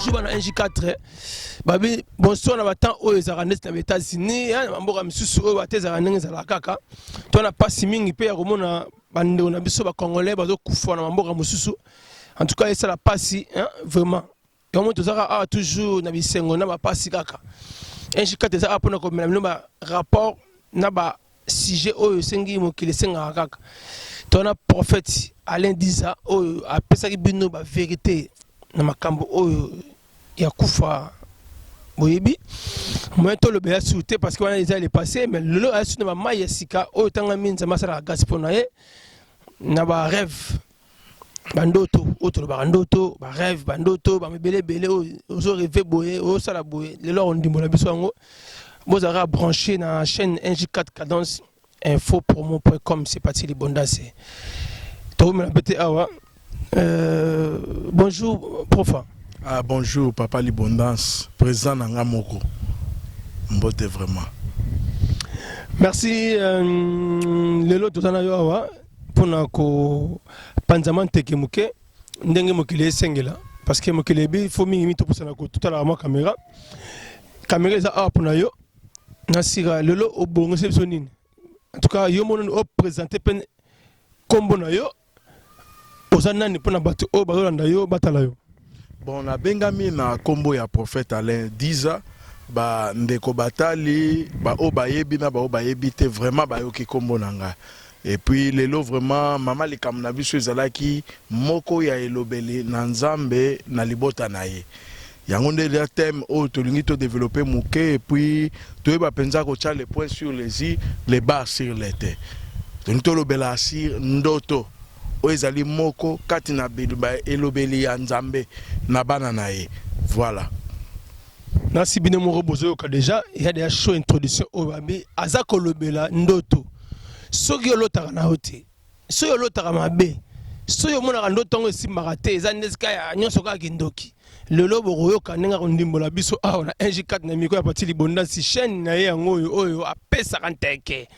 Bonjour bana NJ4. Babi bonsoir na ba temps oyo ezalaka neti na ba États-Unis, na bamboka misusu oyo bate ezalaka ndenge ezalaka kaka. To na pasi mingi pe ya komona bandeko na biso ba Congolais bazokufa na bamboka mosusu. En tout cas esala pasi, hein, vraiment. Yango tozalaka awa toujours na bisengo na bapasi kaka. NJ4 eza awa mpona komela bino ba rapport na ba sujet oyo esengi mokili esengaka kaka. Tona prophète Alain Diza oyo apesaki bino ba vérité na makambo oyo ya kufa boyebi moyen tolobela su te parce que wana eza le passé, mais lelo aya su na bamai ya sika oyo tangami Nzambe asalaka grâce mpo na ye na ba rêve, bandoto oyo tolobaka, ndoto, ba rêve, bandoto bamebele ebele oyo ozo rêve boye, osala boye. Lelo akondimbola biso yango. Bozalaka branché na chaîne NJ4 Cadence Info Promo.com. C'est parti, libondase tokomela mpe te awa. Bonjour profa. Ah, bonjour papa Libondance, président na nga moko. Mbote vraiment. Merci. Lelo toza na yo awa mpona kopanzama nteke moke ndenge mokili esengela, parce que mokili ebi fo mingi topusana totalaka mwa caméra. Caméra eza awa mpona yo. Na sika lelo obongisi biso nini? En tout cas yo mononi oprésente mpe nkombo na yo, oza nani mpona bato oyo bazolanda yo, batala yo? Bon, nabengami na nkombo ya prophète Alain Diza. Bandeko batali, baoyo bayebi na baoyo bayebi te, vraiment bayoki nkombo na ngai. Et puis lelo vraiment mama likambo na biso ezalaki moko ya elobeli na Nzambe na libota na ye. Yango nde eza thème oyo tolingi todéveloppe moke, et puis toyeba mpenza kotia les points sur les i, les barres sur les t. Tolingi tolobela sur ndoto oyo ezali moko kati na elobeli ya Nzambe na bana na ye. Voilà. Nasi bino moko bozoyoka déjà, ya déjà show introduction oyo babi aza kolobela ndoto. Soki olotaka na yo te, soki olotaka mabe, soki omonaka ndoto yango esimbaka te, eza nde esika ya nyonso kaka kindoki. Lelo bokoyoka ndenge akondimbola biso awa na NJ4 na micro ya Pati Libondasi, chaîne na ye yango oyo oyo apesaka nteke,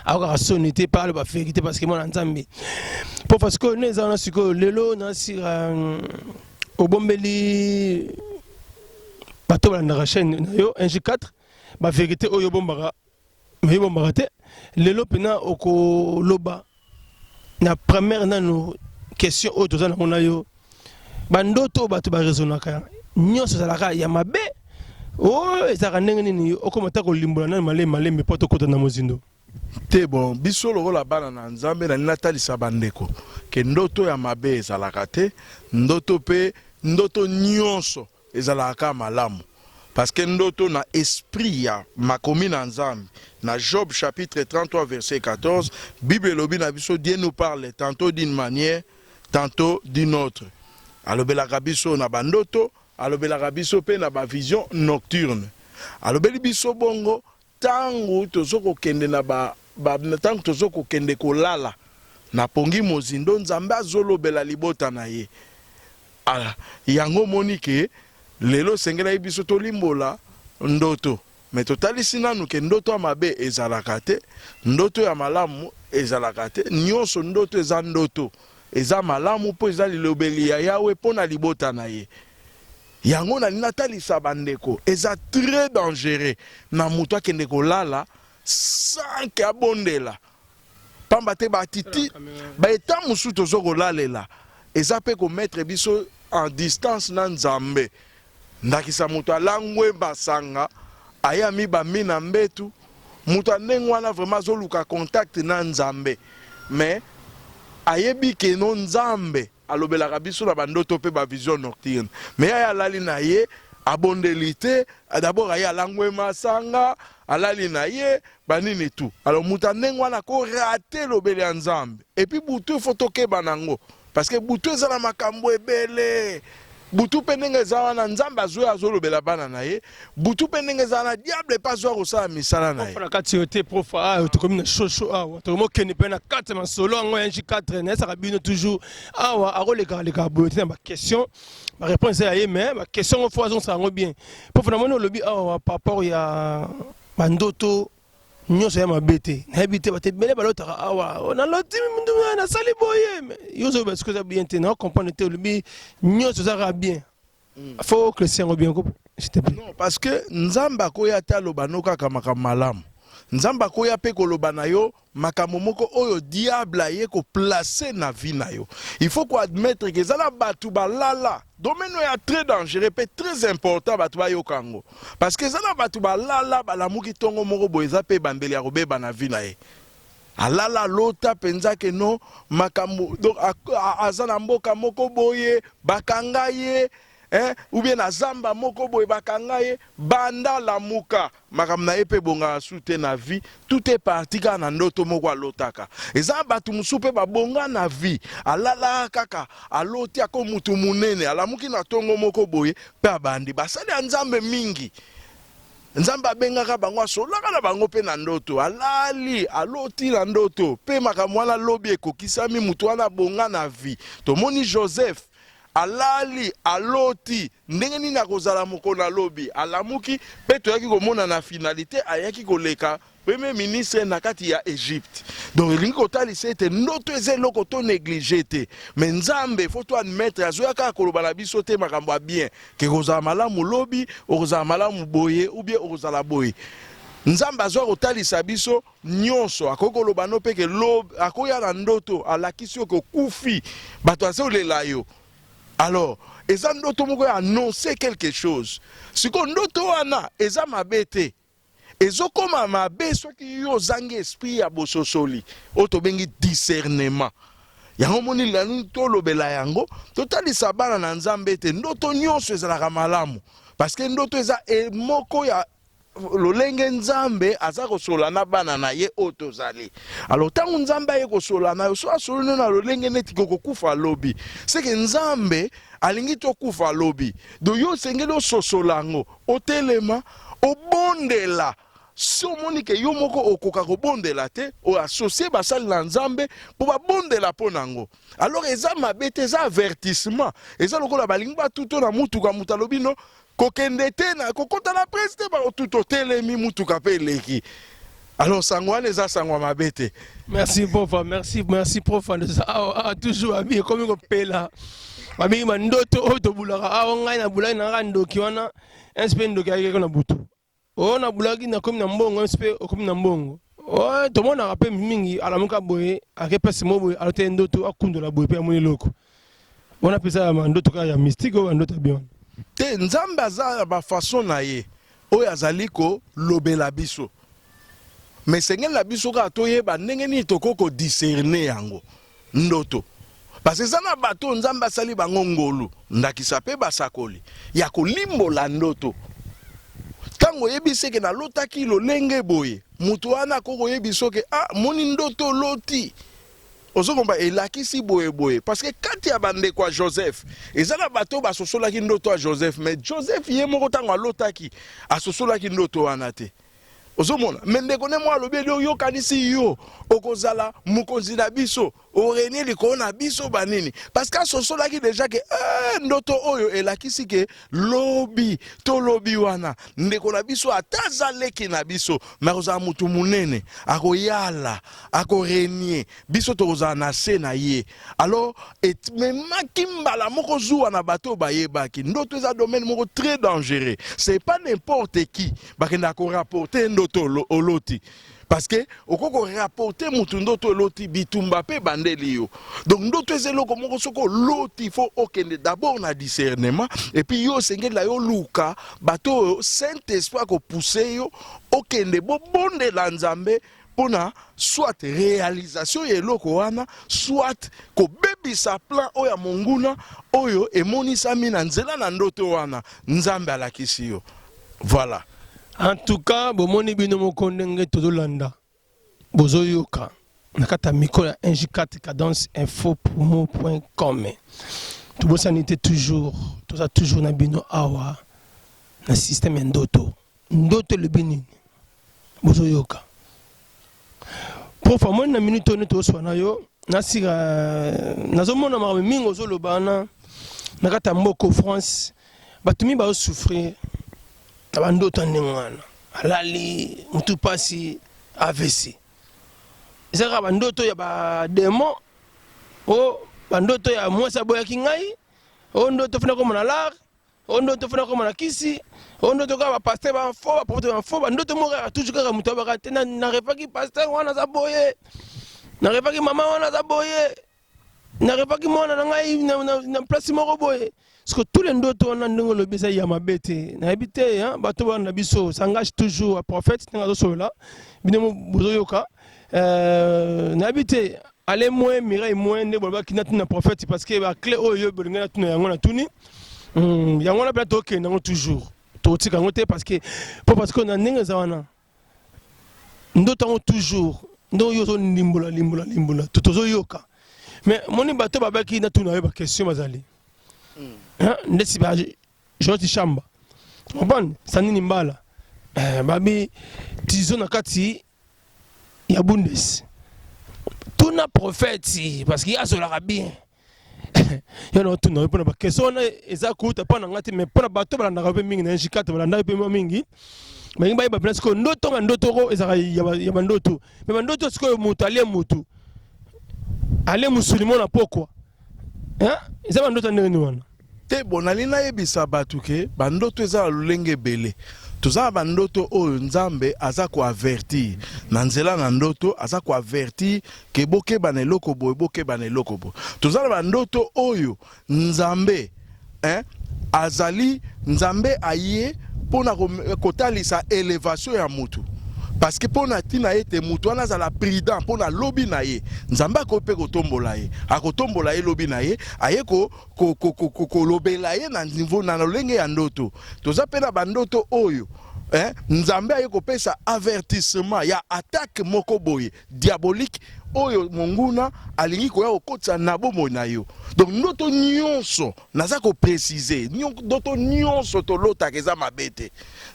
akokaka soni te mpe aloba vérité, parce que mwana Nzambe po parce que ne eza wana. Sikoyo lelo nasira obombeli bato balandaka chaîne na yo NJ4 bavérité oyo obombaka, mais obombaka te. Lelo mpena okoloba na première nano question oyo toza nango na yo: bandoto oyo bato baraisonnaka nyonso ezalaka ya mabe oyo ezalaka ndenge nini? Okoma ta kolimbola nano malembe malembe mpo tokota na mozindo. Te, bon, biso lokola bana na Nzambe, nalingi natalisa bandeko ke ndoto ya mabe ezalaka te. Ndoto mpe ndoto nyonso ezalaka kaka malamu, parce que ndoto na esprit ya makomi na Nzambe, na Job chapitre 33 verset 14, Bible elobi na biso: Dieu nous parle tantôt d'une manière, tantôt d'une autre. Alobelaka biso na bandoto, alobelaka biso mpe na bavision nocturne. Alobeli biso bongo ntango tozo kokende na ba, ba, ntango tozo kokende kolala na pongi mozindo, Nzambe azolobela libota na ye. Ala yango omoni ke lelo esengelaki biso tolimbola ndoto, me totalisi nanu ke ndoto ya mabe ezalaka te, ndoto ya malamu ezalaka te. Nyonso ndoto eza ndoto, eza malamu mpo eza lilobeli ya Yawe mpo na libota na ye. Yango nalingi natalisa bandeko, eza très dangereux na moto akende kolala sans ke abondela, pamba te batiti baeta mosusu tozo kolalela eza mpe komettre biso en distance na Nzambe. Ndakisa, moto alangwe masanga, aye amibambi na mbetu. Moto ya ndenge wana vraiment azoluka contact na Nzambe, mais ayebi ke no Nzambe alobelaka biso na bandoto mpe bavision nocturne, mais aye alali na ye, abondeli te. D'abord aye alangwe masanga, alali na ye, banini tout. Alors moto ya ndenge wana akorater elobeli ya Nzambe. Et puis butu, il faut tokeba nango, parce que butu eza na makambo ebele. Butu mpe ndenge eza wana, Nzambe azwi azolobela bana na ye. Butu mpe ndenge eza wana, diable mpe azwa kosala misala na ye. Na kati yo te, profa. Awa tokomi na shosho, awa tokomi okende mpe na kati ya masolo yango ya NJ4. Nayesaka bino toujours awa akolekaka lekaka boye te na baquestion, baréponse ya ye, mais baquestion ngo fo azongisa yango bien. Prof, namoni olobi awa par rapport ya bandoto nyonso ya mabe te. Nayebi te, bato ebele balotaka awa: naloti nasali boye. Yo ozoyoba sikoyo eza bien te, na comprendre te. Olobi nyonso eza kaka bien. Faut éclaircir yango bien, s'il te plaît. Non, parce que Nzambe akoya te aloba no kaka makambo malamu. Nzambe akoya mpe koloba na yo makambo moko oyo diable aye koplacer na vie na yo. Il faut koadmettre ke eza na bato balala, domaine oyo ya très dangereux mpe très important, bato bayoka yango, parce que eza na bato balala, balamuki ntongo moko boye, eza mpe ebandeli ya kobeba na vie na ye. Alala, alota mpenza ke no makambo, donc aza na mboka moko boye, bakanga ye, eh, ou bien na zamba moko boye, bakanga ye. Banda lamuka, makambo na ye mpe ebongaka su te na vie. Tout est parti kaka na ndoto moko alotaka. Eza bato mosusu mpe babonga na vie, alalaka kaka, aloti ako mutu monene, alamuki na ntongo moko boye mpe abandi. Basali ya Nzambe mingi, Nzambe abengaka bango, asolaka na bango mpe na ndoto. Alali, aloti na ndoto mpe makambo wana lobi ekokisami, motu wana abonga na vie. Tomoni Joseph, alali, aloti ndenge nini akozala mokolo na lobi, alamuki mpe toyaki komona na finalité ayaki koleka premier ministre na kati ya Egypte. Donc elingi kotalisa ete ndoto eza eloko to néglige te. Mais Nzambe, faut to admettre, azoya kaka koloba na biso te makambo ya bien ke kozala malamu lobi, okozala malamu boye ou bien okozala boye. Nzambe azwa kotalisa biso nyonso. Akoki koloba no mpe ke lobi, akoya na ndoto, alakisi yo ke okufi, bato azolela yo. Alors eza ndoto moko ya annoncer quelque chose. Sikoyo ndoto wana eza mabe te. Ezokoma mabe soki yo ozangi esprit ya bososoli oyo tobengi discernement. Yango moni lani tolobela yango, totalisa bana na Nzambe ete ndoto nyonso ezalaka malamu, parce que ndoto eza moko ya lolenge Nzambe aza kosola na bana na ye oyo tozali. Alors ntango Nzambe aye kosola na yo, so asoli no na lolenge neti kokokufa lobi, seke Nzambe alingi tokufa lobi. Donc yo osengeli ososola yango, otelema, obondela. Si omoni ke yo moko okoka kobondela te, oassocie basali na Nzambe mpo babondela mpo na yango. Alors eza mabe te, eza avertissement. Eza lokola balingi batuto na mutuka, moto alobi no kokende te, na kokota na presse te, bakotuta, otelemi, mutuka mpe eleki. Alors sango wana eza sango ya mabe te. Merci prof, merci, merci prof. Awa toujours abi ekomi kopela, bamingi bandoto oyo tobulaka awa. Ngai nabulaki nanga ndoki wana mpe ndoki ayaki na butu oyo nabulaki, nakomi na mbongo mpe okomi na mbongo oyo tomonaka mpe mingi. Alamuka boye, ake place mo boye, alote ndoto, akundola boye mpe amoni eloko wana mpenza ya bandoto kaka ya mystique oyo, bandoto ya bien. Te, Nzambe aza na bafaçon na ye oyo azali kolobela biso, mais esengeli na biso kaka toyeba ndenge nini tokoki kodiscerner yango ndoto, parce que eza na bato oyo Nzambe asali bango ngolu, ndakisa mpe basakoli ya kolimbola ndoto. Ntango oyebi seke nalotaki lolenge boye, moto wana akoki koyebi soki ah, moni ndoto oloti, ozokomba elakisi boye boye, parce que kati ya bandeko ya Joseph eza na bato oyo basosolaki ndoto ya Joseph, mais Joseph ye moko ntango alotaki asosolaki ndoto wana te. Ozomona, mais ndeko ne mwa alobi eli oyokanisi yo okozala mokonzi na biso, orenie likolo na biso banini, parce que asosolaki déjà ke eh, ndoto oyo elakisi ke lobi to lobi wana ndeko na biso, ata aza leki na biso, mais akozala motu monene, akoyala, akorenie biso, tokozala na se na ye. Alors ememaki mbala moko zuwa na bato oyo bayebaki ndoto. Eza domaine moko très dangereux, c'est pas n'importe qui bakendaka korapporter ndoto oloti, parce que okoki korapporter mutu ndoto oloti, bitumba mpe ebandeli yo. Donc ndoto eza eloko moko, soki oloti, faut okende d'abord na discernement, et puis yo osengeli na yo luka bato oyo Saint Esprit akopousse yo, okende bobondela Nzambe mpona soit réalisation ya eloko wana, soit kobebisa plan oyo ya monguna oyo emonisami na nzela na ndoto wana Nzambe alakisi yo. Voilà. En tout cas, bomoni bino moko ndenge tozolanda, bozoyoka na kati ya micro ya 1J4 Cadence Info Promo.com. Tobosani te, toujours toza toujours na bino awa na système ya ndoto. Ndoto elobi nini? Bozoyoka prof. Amoni na minute oyo nde tozoswa na yo nasika, nazomona makambo mingi ozoloba wana. Na kati ya mboka France, bato mingi bazosouffrir na bandoto ya ndenge wana, alali motu mpasi, AVC. Eza kaka bandoto ya badémon o bandoto ya mwasi aboyaki ngai o ndoto funa komona lar. O ndoto fona koma na kisi, o ndoto kaka ba pasteur ba faux, ba prophète ba faux, ba ndoto moko kaka toujours kaka moto abaka te na revaki pasteur wana aza boye, na revaki mama wana aza boye, na revaki mwana na ngai na place moko boye. Parce que tous les ndoto wana ndenge olobi eza ya mabe te, nayebi te hein, bato wana na biso s'engage toujours à prophète ndenge azosolola bino bozoyoka. Nayebi te ale moins Mireille moins nde bolobaki natuna prophète parce que ba clé oyo yo bolingi natuna yango natuni yango wana mpe tokende yango toujours, tokotika yango te parce que po parce que na ndenge eza wana ndoto yango toujours ndenge oyo ozolimbola limbola limbola tozoyoka. Mais moni bato babaki natuna yo baquestion bazali ndesi ba George Chamba comprendre Sanini Mbala babi tizo na kati ya Bundes tuna prophète parce que azolaka bien yo na otuna yo mpona baquestion wana eza kuta mpo na nga te, mais mpona bato balandaka mpe mingi na J4, balandaka mpe mwa mingi, balingi bayeba mpena sikoyo ndoto nga ndoto oko ezalaka ya bandoto, mais bandoto sikoyo moto alie motu alie mosuni mona pokwa eza bandoto ya ndenge nini wana? Te, bon, nalingi nayebisa bato ke bandoto eza na lolenge ebele. Toza na bandoto oyo Nzambe aza koavertir na nzela na ndoto, aza koavertir ke bokeba na eloko boye, bokeba na eloko boye. Toza na bandoto oyo Nzambe, hein, azali Nzambe aye mpona kotalisa élévation ya mutu, parce que mpona ntina ete mutu wana azala prudent mpona lobi na ye. Nzambe akoki mpe kotombola ye, akotombola ye lobi na ye, aye kolobela ye na niveau na lolenge ya ndoto. Toza mpe na bandoto oyo, eh, Nzambe aye kopesa avertissement ya attaque moko boye diabolique oyo monguna alingi koya kokotisa na bomoi na yo. Donc ndoto nyonso, naza koprécise, ndoto nyonso tolotaka eza mabe te.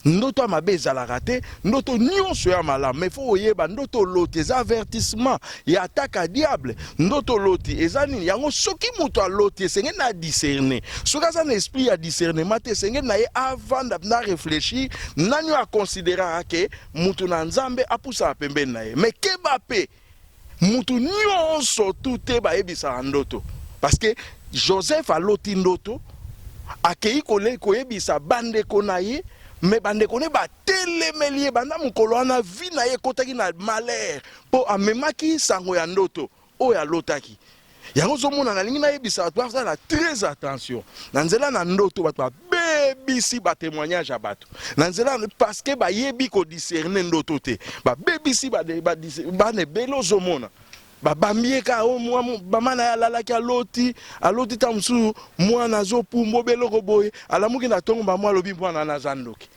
Ndoto ya mabe ezalaka te, ndoto nyonso ya malamu. Mais faut oyeba ndoto oloti eza avertissement ya attaque ya diable, ndoto oloti eza nini yango. Soki moto aloti, esengeli na discerner. Soki aza na esprit ya discernement te, esengeli na ye avanda na réfléchir nani oyo aconsidéraka ke moto na Nzambe, apusaka pembeni na ye. Mais keba mpe, mutu nyonso tu te bayebisaka ndoto, parce que Joseph aloti ndoto, akei koyebisa bandeko na ye, mais bandeko ne batelemeli ye. Banda mokolo wana, vie na ye ekɔtaki na malheur mpo amemaki sango ya ndoto oyo alotaki. Yango ozomona, nalingi nayebisa bato basala très attention na nzela na ndoto. Bato babebisi batémoignage ya bato na nzela parce que bayebi kodiscerne ndoto te. Babebisi bana ebele. Ozomona babambi ye kaka mama na ye alalaki, aloti, aloti ta mosusu mwana azopumbwa obeloko boye, alamuki na ntongo, mama alobi mwana wana aza ndoki.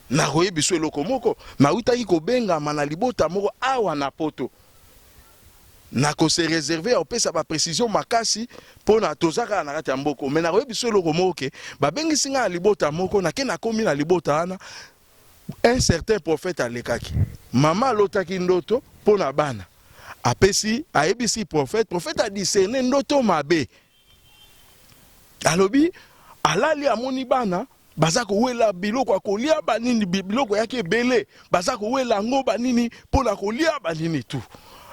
Nakoyebi so eloko moko, nautaki kobengama na libota moko awa na Poto. Nakose réserve ya kopesa baprécision makasi mpona toza kaka na kati ya mboka, mais nakoyebi so eloko moko ke babengisi ngai na libota moko. Nake, nakomi na libota wana, un certain prophète alekaki. Mama alotaki ndoto mpo na bana, apesi, ayebisi prophète. Prophète adiscerne ndoto mabe. Alobi alali, amoni bana baza kowela biloko ya kolia, banini, biloko eyaki ebele, baza kowela yango banini mpona kolia banini tout.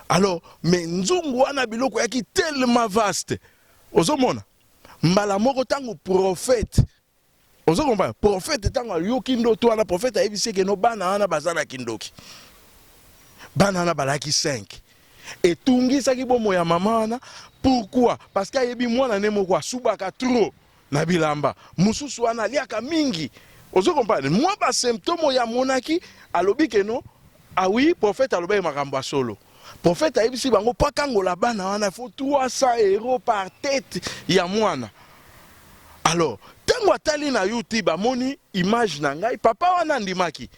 Alors, mais nzungu wana biloko eyaki tellement vaste. Ozomona mbala moko ntango prophète, ozo comprendre, prophète ntango ayoki ndoto wana, prophète ayebisi eke no, bana wana baza na kindoki. Bana wana balaki 5. Etungisaki bomoi ya mama wana. Pourquoi? Parce que ayebi mwana ne moko asubaka trop na bilamba, mosusu wana aliaka mingi. Ozo comprendre mwa basymptôme oyo amonaki. Alobi ke no, awi prophète alobaki makambo ya solo. Prophète ayebisi bango mpo akangola bana wana, faut 300 € par tête ya mwana. Alors ntango atali na YouTube, amoni image na ngai. Papa wana andimaki,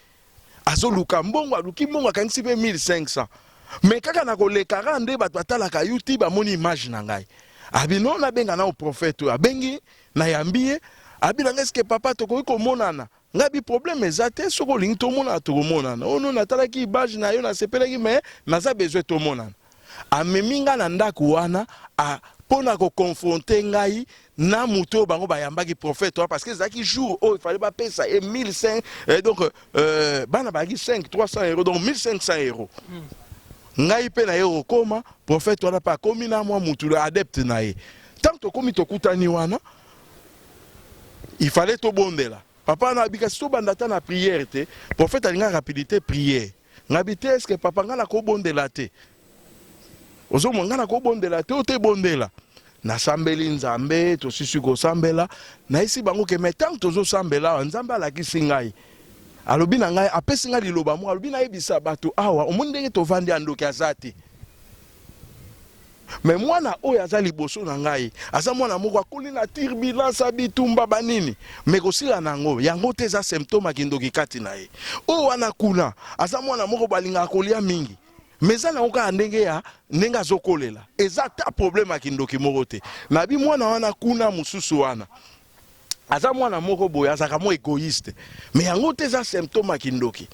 azoluka mbongo, aluki mbongo, akangisi mpe 1500. Mais kaka na kolekaka nde bato batalaka YouTube, amoni image na ngai. Abi no, nabenga na prophète oyo. Abengi, nayambi ye. Abi na ngai: "Eske papa, tokoki komonana?" Ngai bi: "Problème eza te, soki olingi tomonana, tokomonana." "Ono natalaki image na yo, nasepelaki, mais naza besoin tomonana." Amemi ngai na ndako wana mpo na koconfronte ngai na moto oyo bango bayambaki, prophète wana, parce que ezalaki jour oyo efale bapesa ye 1500. Donc bana bazalaki 5, 300 €, donc 1500 €. Ngai mpe na ye kokóma, prophète wana mpe akomi na mwa mutu adepte na ye. Ntango tokomi, tokutani wana. Il fallait tobondela. Papa wana abi kasi tobanda ata na prière te. Prophète alinga rapidité prière. Ngabi te, est-ce que papa nga nakobondela te? Ozomona, nga nakobondela te, ote bondela. Nasambeli Nzambe, tosisi kosambela, nayesi bango ke mais ntango tozosambela awa, Nzambe alakisi ngai, alobi na ngai, apesi ngai liloba moko, alobi nayebisa bato awa, omoni ndenge tovandi ya ndoki aza te. Mais mwana oyo aza liboso na ngai aza mwana moko akoli na turbulence ya bitumba banini, mais kosila na yango yango te, eza symptôme ya kindoki kati na ye. Oyo wana kuna aza mwana moko balingaka kolia mingi, mais eza nango kaka ndenge ya ndenge azokolela, eza ata problème ya kindoki moko te. Nabi mwana wana kuna mosusu wana aza mwana moko boye azalaka mo égoïste, mais yango te, eza symptôme ya kindoki.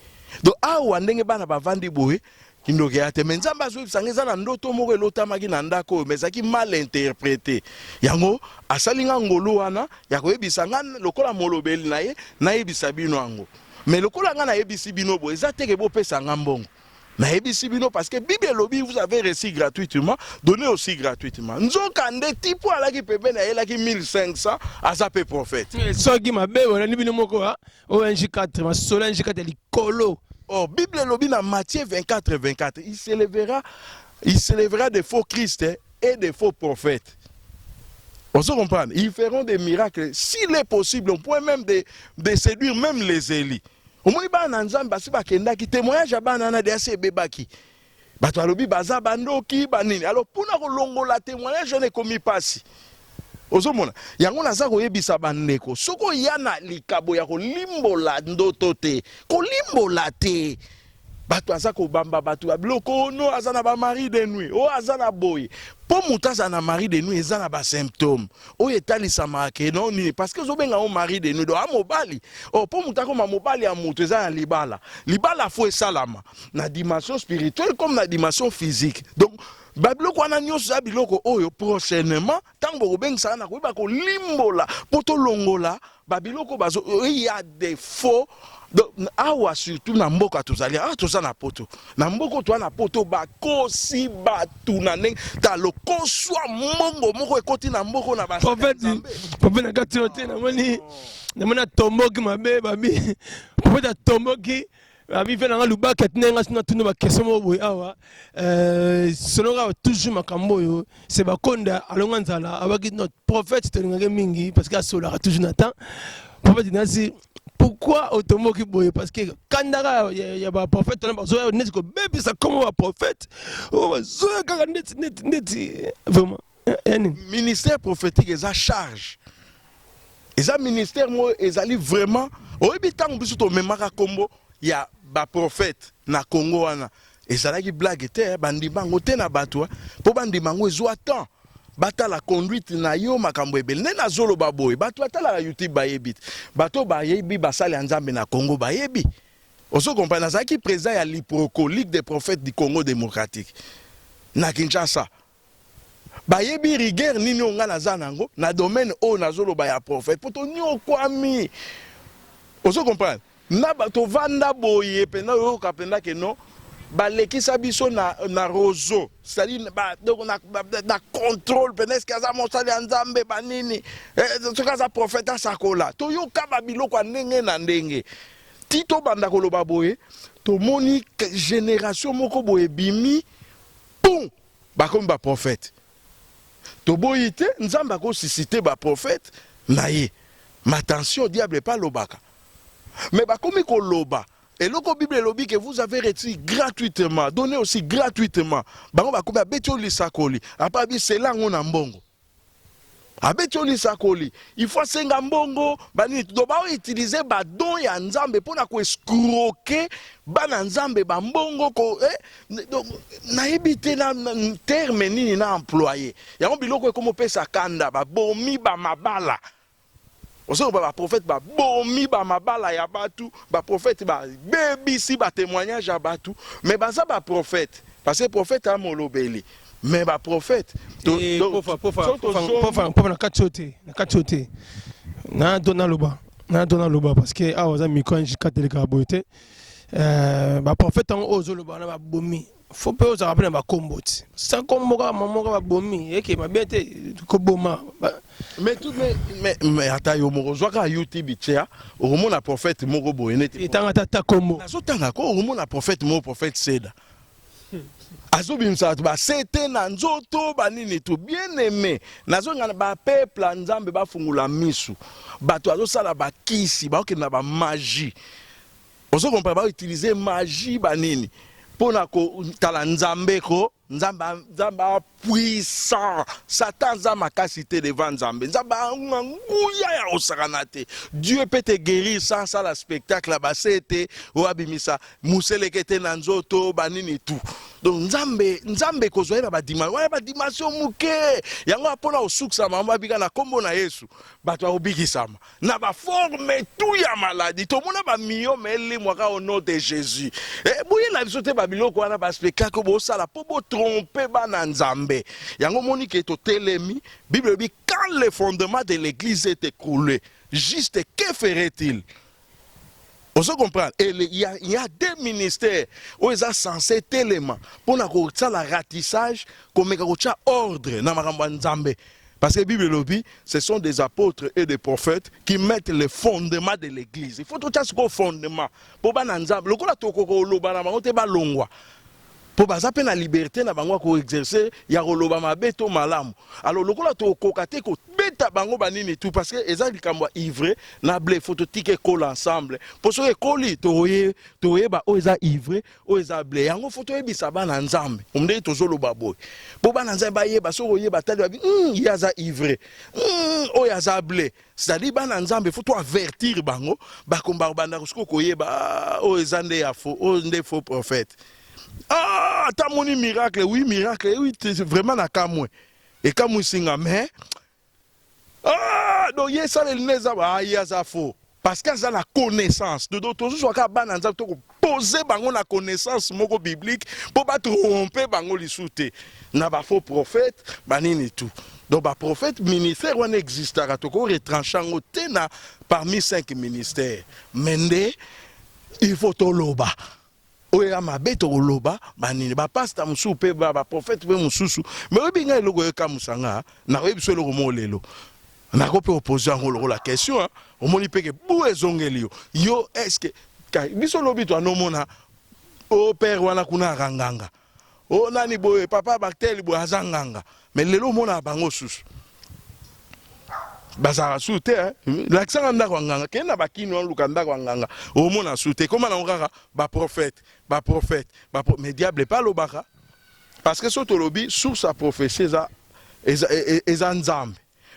Donc awa ndenge bana bavandi boye, kindoki ya te. Mais Nzambe azoyebisa nga eza na ndoto moko elotamaki na ndako oyo, mais ezalaki mal interprété. Yango asali nga ngolu wana ya koyebisa nga lokola molobeli na ye, nayebisa bino yango. Mais lokola nga nayebisi bino boye, eza teke bopesa nga mbongo. Nayebisi bino parce que Bible elobi: "Vous avez reçu gratuitement, donnez aussi gratuitement." Nzoka nde tipo alaki pembeni, ayelaki 1500, aza mpe prophète. Soki mabe olandi bino moko ong 4 masolo, ng 4 ya likolo. Oh, Bible elobi na Matthieu 24 24: Il s'élèvera des faux Christ et des faux prophètes. On se comprend. Ils feront des miracles. S'il est possible, on pourrait même de séduire même les élus. Omoni, bana na Nzambe basi bakendaki, témoignage ya bana wana de asi ebebaki. Bato balobi baza bandoki banini. Alors mpona kolongola témoignage wana ekomi mpasi. Ozomona yango, naza koyebisa bandeko, soki oya na likabo ya kolimbola ndoto te, kolimbola te. Bato aza kobamba bato ya biloko ono, aza na bamari de nuit, oyo aza na boye. Mpo moto aza na mari de nuit, eza na basymptôme oyo etalisamaka ke no nini, parce que ozobenga ngo mari de nuit, donc a mobali o. Mpo moto akoma mobali ya moto, eza na libala. Libala faut esalama na dimension spirituelle comme na dimension physique. Donc babiloko wana nyonso eza biloko oyo prochainement ntango bokobengisaka na koyeba kolimbola mpo tolongola babiloko bazo ya des faux. Donc awa surtout na mboka tozali awa, toza na Poto, na mboka toza na Poto, bakosi bato na ndenge ta lokoswa mbongo moko ekoti na mboka na Prophète, prophète, na kati oyo te, namoni atomboki mabe. Babi prophète atomboki, babi mpe nanga lubaki atinai nga sina tuna baquestion moko boye awa. Selon kaka toujours makambo oyo se bakonda alonga nzala abaki no prophète, tolingaki mingi parce que asolaka toujours na temps. Prophète nasi, pourquoi otomboki boye? Parce que kandaka ya baprophète wana bazoya neti kobebisa kombo baprophète oyo bazoya kaka neti neti neti vraiment ya nini? Ministère prophétique eza charge, eza ministère moko ezali vraiment. Oyebi, ntango biso tomemaka nkombo ya baprophète na Congo wana, ezalaki blague te. Bandima yango te na bato. Mpo bandima yango, ezwa temps, batala conduite na yo, makambo ebele. Nde nazoloba boye, bato batalaka YouTube bayebi te. Bato bayebi basali ya Nzambe na Congo bayebi. Ozo comprendre, nazalaki président ya LIPROCO, Ligue des prophètes du Congo démocratique, na Kinshasa. Bayebi rigueur nini oyo ngai naza nango na domaine oyo nazoloba ya prophète, mpo tonyokwami. Ozo comprendre, na tovanda boye mpenza, oyoka mpenza ke non, balekisa biso na roseau, c'est-à-dire donc na contrôle mpenza, eske aza mosali ya Nzambe banini, soki aza prophète asakola. Toyoka babiloko ya ndenge na ndenge ti tobanda koloba boye. Tomoni génération moko boye ebimi, pum, bakomi baprophète. Toboyi te, Nzambe akosusciter baprophète na ye, mais attention, diable epa alobaka. Mais bakomi koloba eloko Bible elobi ke: "Vous avez reçu gratuitement, donnez aussi gratuitement." Bango bakomi, abeti oyo lisakoli, apa abisela yango na mbongo, abeti oyo lisakoli, il faut asenga mbongo banini. Donc baoutiliser badon ya Nzambe mpona koescroquer bana Nzambe bambongo ko, donc nayebi te na terme nini na employé yango. Biloko ekoma opesa kanda, babomi bamabala. Ozoloba baprophète babomi bamabala ya bato, baprophète babebisi batémoignage ya bato, mais baza baprophète parce que prophète amolobeli, mais baprophète. Pofa na kati oyo te, na kati oyo te, na to naloba, na to naloba, parce que awa aza micro njikatelekaka boye te. Baprophète yango oyo ozoloba wana babomi. Faut mpe ozalaka mpe na bakombo ti sans kombo kaka mama kaka babomi eke mabe te koboma. Mais tout mais ata yo moko ozwaka YouTube, tia, okomona prophète moko boye neti Etanga tata kombo. Nazotanga ko, okomona prophète moko, prophète Seda, azobimisa bato basete na nzoto, banini to. Bien aimé, nazonga na bapeuple ya Nzambe, bafungola misu. Bato azosala bakisi, baokende na bamagie, ozo comprendre, bautiliser magie, banini, mpona kotala Nzambe ko. Nzambe, Nzambe apuissant, Satan aza makasi te devant Nzambe. Nzambe anga nguya ya kosakana te. Dieu peut te guérir sans sala spectacle ya basete oyo abimisa moseleke te na nzoto, banini tout. Donc Nzambe, Nzambe kozwa ye na badimension wana, badimension moke yango mpona kosukisa mama babika na nkombo na Yesu. Bato akobikisama na baforme tout ya maladie. Tomona bamyome elimwaka au nom de Jésus. Boye na biso te babiloko wana, baspectacle bosala mpo botrompe bana Nzambe. Yango omoni ke totelemi. Bible elobi: quand le fondement de l'église est écroulé, juste que ferait-il? Ozo comprendre? Et il y a deux ministères oyo eza censé telema mpona kosala ratissage, komeka kotia ordre na makambo ya Nzambe, parce que Bible elobi: ce sont des apôtres et des prophètes qui mettent le fondement de l'église. Il faut totia sikoyo fondement mpo bana Nzambe, lokola tokoka koloba na bango te, balongwa, mpo baza mpe na liberté na bango ya koexercer, ya koloba mabe to malamu. Alors lokola tokoka te kobeta bango, banini tout, parce que eza likambo ya ivraie na blé, faut totika ekola ensemble, mpo soki ekoli, toyeba oyo eza ivraie, oyo eza blé. Yango faut toyebisa bana Nzambe ndenge tozoloba boye, mpo bana Nzambe bayeba. Soki oyeba tali babi ye aza ivraie, oyo aza blé. C'est-à-dire bana Nzambe, faut toavertir bango, bakomba banda soki koyeba: ah, oyo eza nde ya faux, oyo nde faux prophète. Ah, ata moni miracle, oui, miracle, oui, vraiment na kamwe, ekamwisi nga. Mais ah, donc ye esaleli nde eza, ah, ye aza faux parce que aza na connaissance. Donc tozozwaka bana Nzambe, tokopose bango na connaissance moko biblique mpo batrompe bango lisusu te na bafaux prophète, banini tout. Donc baprophète, ministère wana existaka, tokoretranche yango te na parmi cinq ministères. Mais nde il faut toloba oyo ya mabe, tokoloba banini, bapasta mosusu mpe baprophète mpe mosusu. Mais oyebi ngai eloko oyokamusa nga, nakoyebi so eloko moko lelo, nako mpe opose yango lokola question. Omoni mpe ke bu ezongeli yo. Yo, est-ce biso lobi to anomona o père wana kuna aka nganga, o nani boye, papa Baktel boye aza nganga, mais lelo omonaka bango susu bazalaka su te. Lakisanga ndako ya nganga, kende na bakini wana, luka ndako ya nganga, omona su te. Ekóma nango kaka baprophète, baprophète, mais diable epe alobaka, parce que so tolobi source ya prophétie eza Nzambe.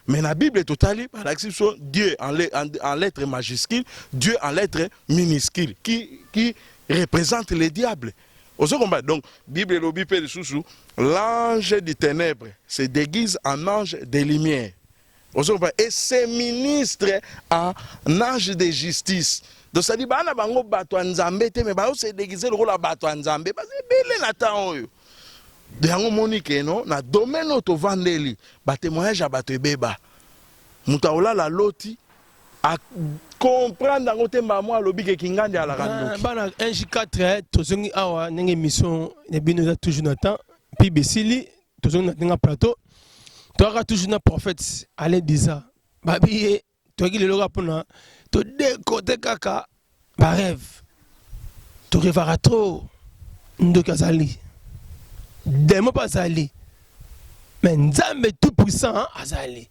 Mais na Bible totali, balakisi biso Dieu en lettres majuscule, Dieu en lettres minuscule, qui représente le diable. Ozo comprendre? Donc Bible elobi mpe lisusu: l'ange du ténèbre se déguise en ange de lumière. Ozo comprendre? Et ses ministres en ange de justice. Donc c'est-à-dire bana bango bato ya Nzambe te, mais bazo se déguise lokola bato ya Nzambe. Baza ebele na temps oyo. De yango omoni ke no na domaine oyo tovandeli, batémoignage ya bato ebeba. Moto akolala loti, acomprendre yango te, mbala alobi ke kingandi alaka ndoki. Bana 1J4, tozongi awa ndenge émission na bino eza toujours na temps mpe besili. Tozongi na ndenge plateau, toyaka toujours na prophète Alain Diza. Babi ye toyaki lelo kaka mpona todekote kaka barêve. Torêvaka trop, ndoki azali, démon mpe azali, mais Nzambe tout puissant azali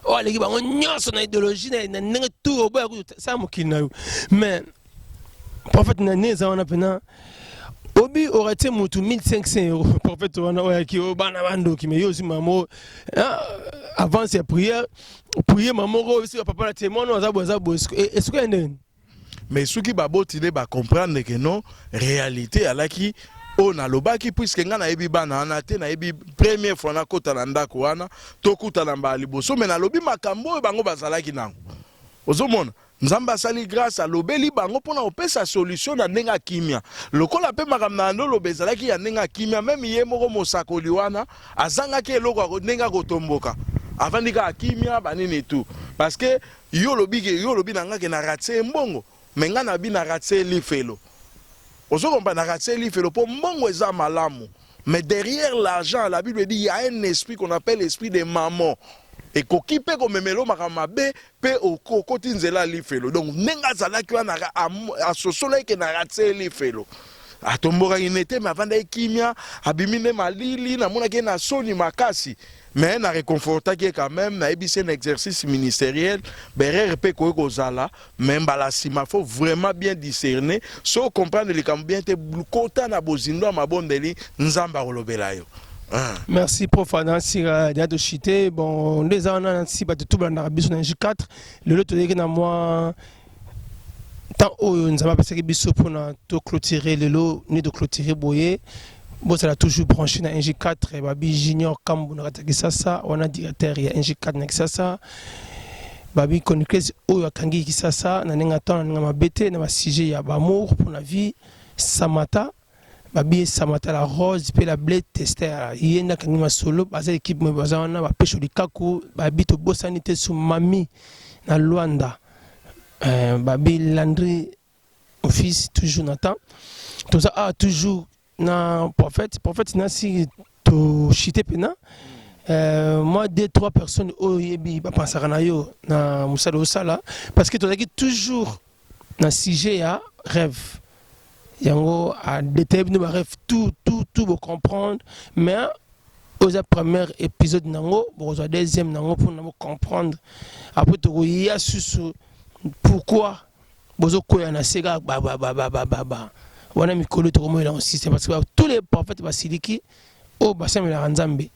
oyo aleki bango nyonso na idéologie, na ndenge tout oboya sala mokili na yo. Mais prophète, na nde eza wana mpena obi oratie motu 1500 euros. Prophète wana oyaki oyo bana bandoki, mais yo ozwi mama avance ya prière, prier mama moko esika papa na tie mwana aza boye, aza boye, esuki ya ndeni. Mais soki baboti nde bacomprendre ke non, réalité alaki oyo nalobaki, puisque ngai nayebi bana wana te, nayebi première fois nakota na ndako wana, tokutana mbala liboso, mais nalobi makambo oyo bango bazalaki nango. Ozomona, Nzambe asali grâce, alobeli bango mpona kopesa solution na ndenge ya kimia. Lokola mpe makambo na oloba ezalaki ya ndenge ya kimia, même ye moko mosakoli wana azangaki eloko ndenge akotomboka, avandi kaka kimia, banini tout. Parce que yo olobi ke, yo olobi na nga ke na rater mbongo, mais nga nabi na rater lifelo. Ozo comprendre? Narater lifelo mpo mbongo eza malamu, mais derrière l'argent, la Bible dit, il y a un esprit qu'on appelle l'esprit de Mammon. Ekoki mpe komemela yo makambo mabe mpe okoti nzela ya lifelo. Donc ndenge azalaki wana, asosolaki ke narater lifelo. Atombokaki ne te, me avandaki kimia, abimi nde malili, namonaki ye na soni makasi. Mais na reconfortaki ye quand même, nayebisi ye na exercice ministériel, berere mpe ekoki kozala, mais mbala nsima faut vraiment bien discerner. So comprendre likambo bien te, kota na bozindo ya mabondeli, Nzambe akolobela yo. Merci prof Nasira ya toshite. Bon, nde eza wana nasi bato tu balandaka biso na J4. Lelo toyeki na mwa temps oyo Nzambe apesaki biso mpona toclôturer. Lelo nde toclôturer boye. Bozala toujours branché na NG4. Babi Junior Kambu na kati ya Kisasa wana, directeur ya NG4 na Kisasa. Babi chroniqueuse oyo akangi Kisasa na ndenge ata na ndenge mabe te, na basujet ya baamour mpona vie. Samata, babi Samata la rose mpe la blé tester, ye nde akangi masolo. Baza équipe moye, baza wana bapesho likaku. Babi tobosani te su mami na Lwanda, babi Landry office, toujours na temps. Toza awa toujours na prophète. Prophète, nasi toshite mpena moi deux trois personnes oyo oyebi bapansaka na yo na mosala osala, parce que tozalaki toujours na sujet ya rêve. Yango adétaille bino barêve, tout tout tout, bocomprendre. Mais oyo eza premier épisode nango, bokozwa deuxième nango mpona bocomprendre. Après tokoya susu pourquoi bozokwea na se kaka bababababa wana. Mikolo tokomoyela yango système, parce que tous les prophètes basiliki oyo basamelaka Nzambe.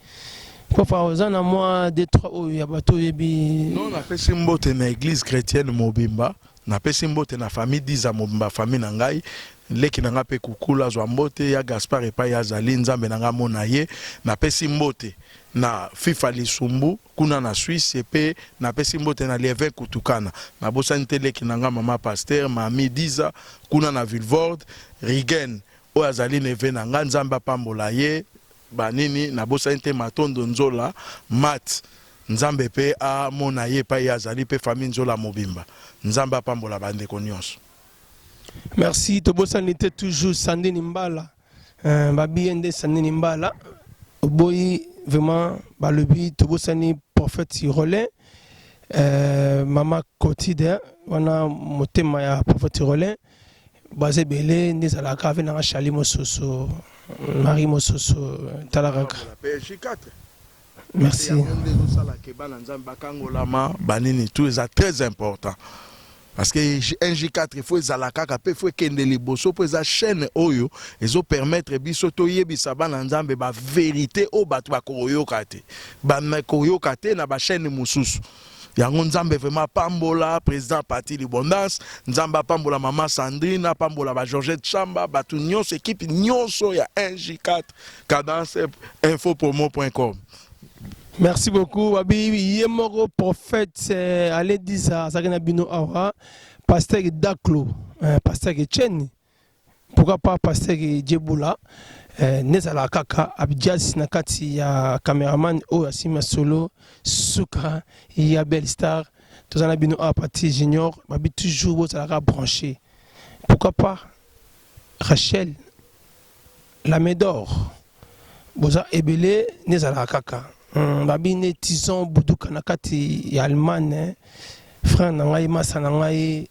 Papa, oza na mwa deux trois oyo ya bato oyebi? Non, napesi mbote na Église chrétienne mobimba, napesi mbote na famille Diza mobimba, famille na ngai, leki na ngai mpe Kukula azwa mbote ya Gaspard epai azali, Nzambe na ngai amona ye. Napesi mbote na Fifa Lisumbu kuna na Suisse, mpe napesi mbote na Lievin Kutukana. Nabosani te leki na ngai, mama pasteur Mami Diza kuna na Vilvorde, Rigen oyo azali neveu na ngai, Nzambe apambola ye. Banini, nabosani te Matondo Nzola Mat, Nzambe mpe amona ye epai ye azali, mpe famille Nzola mobimba. Nzambe apambola bandeko nyonso. Merci. Tobosani te toujours Sandini Mbala, babi ye nde Sandini Mbala oboyi vraiment. Balobi tobosani prophète Rolin, mama Cotide wana, motema ya prophète Rolin. Baza ebele nde ezalaka ave nanga Chali mosusu, Marie mosusu, tala kaka. Merci. Yango nde ezosalaka bana Nzambe bakangolama banini, tout eza très important, parce que NG4 il faut ezala kaka mpe faut ekende liboso, mpo eza chaîne oyo ezopermettre biso toyebisa bana Nzambe bavérité oyo bato bakoyoka te, bakoyoka te na bachaîne mosusu. Yango Nzambe vraiment apambola président Pati Libondance, Nzambe apambola mama Sandrine, apambola ba Georgette Chamba, bato nyonso, équipe nyonso ya 1J4 cadence infopromo.com. Merci beaucoup. Babi ye moko prophète Ale Diza azalaki na bino awa, pasteur Daklo, pasteur Etienne, pourquoi pas pasteur Djeboula, nde ezalaka kaka Abdias na kati ya cameraman oyo asimbi masolo suka ya Belle Star. Toza na bino awa Pati Junior. Babi toujours bozalaka branché. Pourquoi pas Rachel la Médor, boza ebele nde ezalaka kaka. Babi nde Tison Buduka na kati ya Allemagne, frère na ngai, masa na ngai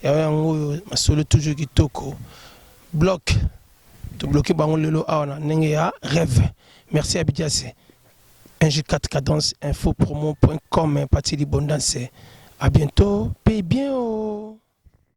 yayo. Yango oyo masolo toujours kitoko. Bloc tobloke bango lelo awa na ndenge ya rêve. Merci Abidiase, 1G4 cadence infopromo.com, Pati Libondance. À bientôt, paye bien.